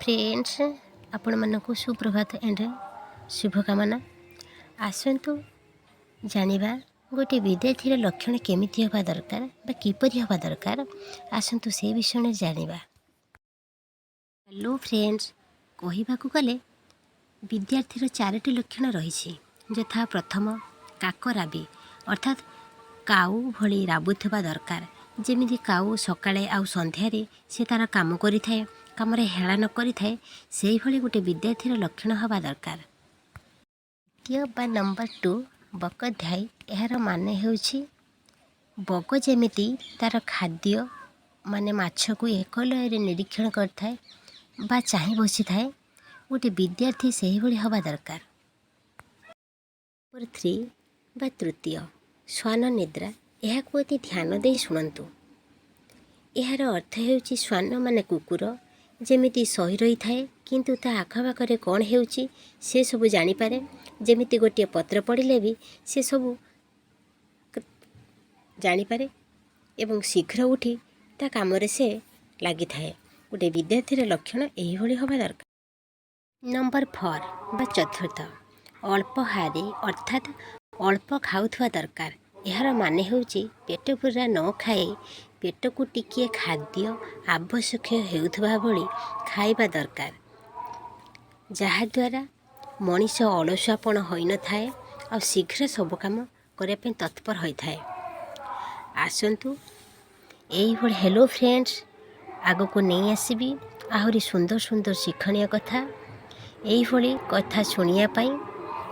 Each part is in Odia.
ଫ୍ରେଣ୍ଡସ୍, ଆପଣମାନଙ୍କୁ ସୁପ୍ରଭାତ ଆଣ୍ଡ ଶୁଭକାମନା। ଆସନ୍ତୁ ଜାଣିବା, ଗୋଟିଏ ବିଦ୍ୟାର୍ଥୀର ଲକ୍ଷଣ କେମିତି ହେବା ଦରକାର ବା କିପରି ହେବା ଦରକାର। ଆସନ୍ତୁ ସେ ବିଷୟରେ ଜାଣିବା। ହ୍ୟାଲୋ ଫ୍ରେଣ୍ଡସ୍, କହିବାକୁ ଗଲେ ବିଦ୍ୟାର୍ଥୀର ଚାରୋଟି ଲକ୍ଷଣ ରହିଛି, ଯଥା ପ୍ରଥମ କାକରାବି, ଅର୍ଥାତ୍ କାଉ ଭଳି ରାବୁଥିବା ଦରକାର। ଯେମିତି କାଉ ସକାଳେ ଆଉ ସନ୍ଧ୍ୟାରେ ସେ ତା'ର କାମ କରିଥାଏ, କାମରେ ହେଳା ନ କରିଥାଏ, ସେଇଭଳି ଗୋଟେ ବିଦ୍ୟାର୍ଥୀର ଲକ୍ଷଣ ହେବା ଦରକାର। ଦ୍ୱିତୀୟ ବା ନମ୍ବର 2, ବକଧ୍ୟାୟୀ। ଏହାର ମାନେ ହେଉଛି ବଗ ଯେମିତି ତା'ର ଖାଦ୍ୟ ମାନେ ମାଛକୁ ଏକ ଲୟରେ ନିରୀକ୍ଷଣ କରିଥାଏ ବା ଚାହିଁ ବସିଥାଏ, ଗୋଟେ ବିଦ୍ୟାର୍ଥୀ ସେହିଭଳି ହେବା ଦରକାର। ନମ୍ବର 3 ବା ତୃତୀୟ, ଶ୍ୱାନ ନିଦ୍ରା। ଏହାକୁ ଅତି ଧ୍ୟାନ ଦେଇ ଶୁଣନ୍ତୁ। ଏହାର ଅର୍ଥ ହେଉଛି ଶ୍ୱାନ ମାନେ କୁକୁର ଯେମିତି ଶୋଇ ରହିଥାଏ, କିନ୍ତୁ ତା ଆଖପାଖରେ କ'ଣ ହେଉଛି ସେ ସବୁ ଜାଣିପାରେ। ଯେମିତି ଗୋଟିଏ ପତ୍ର ପଡ଼ିଲେ ବି ସେ ସବୁ ଜାଣିପାରେ ଏବଂ ଶୀଘ୍ର ଉଠି ତା କାମରେ ସେ ଲାଗିଥାଏ। ଗୋଟେ ବିଦ୍ୟାର୍ଥୀର ଲକ୍ଷଣ ଏହିଭଳି ହେବା ଦରକାର। ନମ୍ବର 4 ବା ଚତୁର୍ଥ, ଅଳ୍ପହାରୀ, ଅର୍ଥାତ୍ ଅଳ୍ପ ଖାଉଥିବା ଦରକାର। ଏହାର ମାନେ ହେଉଛି ପେଟ ପୂରା ନ ଖାଇ ପେଟକୁ ଟିକିଏ ଖାଦ୍ୟ ଆବଶ୍ୟକ ହେଉଥିବା ଭଳି ଖାଇବା ଦରକାର, ଯାହାଦ୍ୱାରା ମଣିଷ ଅଳସୁଆପଣ ହୋଇନଥାଏ ଆଉ ଶୀଘ୍ର ସବୁ କାମ କରିବା ପାଇଁ ତତ୍ପର ହୋଇଥାଏ। ଆସନ୍ତୁ, ଏଇଭଳି ହ୍ୟାଲୋ ଫ୍ରେଣ୍ଡସ୍, ଆଗକୁ ନେଇ ଆସିବି ଆହୁରି ସୁନ୍ଦର ସୁନ୍ଦର ଶିକ୍ଷଣୀୟ କଥା। ଏଇଭଳି କଥା ଶୁଣିବା ପାଇଁ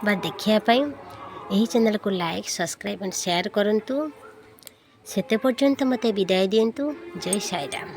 ବା ଦେଖିବା ପାଇଁ ଏହି ଚ୍ୟାନେଲକୁ ଲାଇକ୍, ସବସ୍କ୍ରାଇବ୍ ଆଣ୍ଡ ସେୟାର କରନ୍ତୁ। ସେତେ ପର୍ଯ୍ୟନ୍ତ ମୋତେ ବିଦାୟ ଦିଅନ୍ତୁ। ଜୟ ସାଇରାମ।